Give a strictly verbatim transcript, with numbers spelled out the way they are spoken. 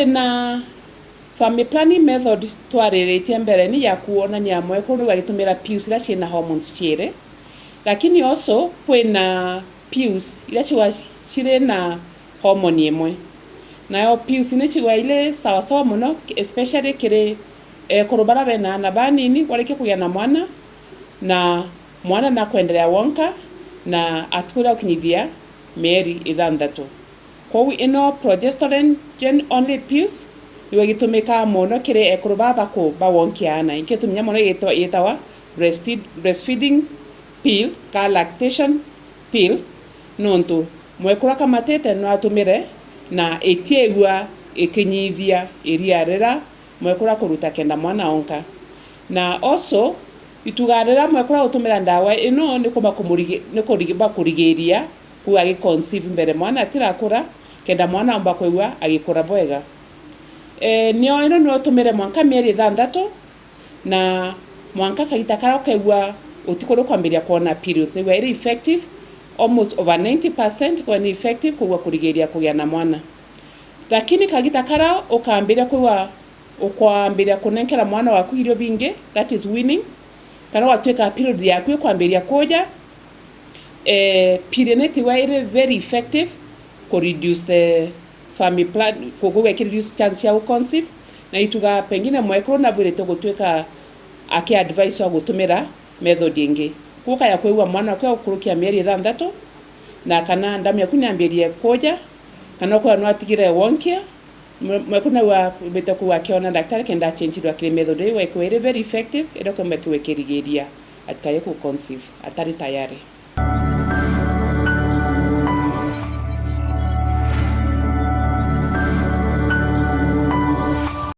Na family planning method twariritie mbere ni ya kuonania mwekuru niwe agitumira pills iria ciina hormones ciiri, lakini also kwina pills iria cigwa ciri na hormone imwe. Nayo pills ni cigwa iri sawasawa mono, especially kiri ekuru baria bena aana banini, warikia kugia na mwana, na mwana nakwenderea wonka, na atuku ria gukinyithia mieri ithanthatu. Kwou ino progesterone only pills niwe igitumikaa mono kiri ekuru baa baku bawonkia aana. Inki itumi mono igitwa-, igitawa breastfeed-, breastfeeding pill, ka lactation pill, nontu mwekuru akamatite no atumire na itiigua ikinyithia iria rira mwekuru akuruta kenda mwana onka. Na also, itugaa rira mwekuru agutumira ndawa ino ni kumba kumurigi-, ni kurigi-, ba kurigiria kuu agi conceive mbere mwana atirakura, kenda mwana omba kwigua agikura bwega. E, nio ino no utumire mwanka mieri ithanthatu, na mwanka kagita karia ukaigua utikuri kwambiria kwona period. Niigua iri effective almost over ninety percent, kwa ni effective kugua kurigiria kugia na mwana. Lakini kagita karia ukambiria kwigua ukwambiria kunenkera mwana waku irio bingi, that is weaning, kana gwatuika period yaku ikwambiria kuja, eh, pill ni itigwa iri very effective ku reduce the family plan, ku-, kugua iki reduce chance ya guconceive, na itugaa pengine mwekuru nabwirite gutuika aki advise wa gutumira method ingi. Kuukaya kwigua mwana waku agukurukia mieri ithanthatu, na kana ndamu yaku niambirie kuja, kana ukwigua nwatigire wonkia, mwe-, mwekuru nau aumite kuu akiona daktari kenda achenjirwa kiri method iu, wekirwa iri very effective, iria kwigua ikirigiria atikaye ku conceive atari tayari.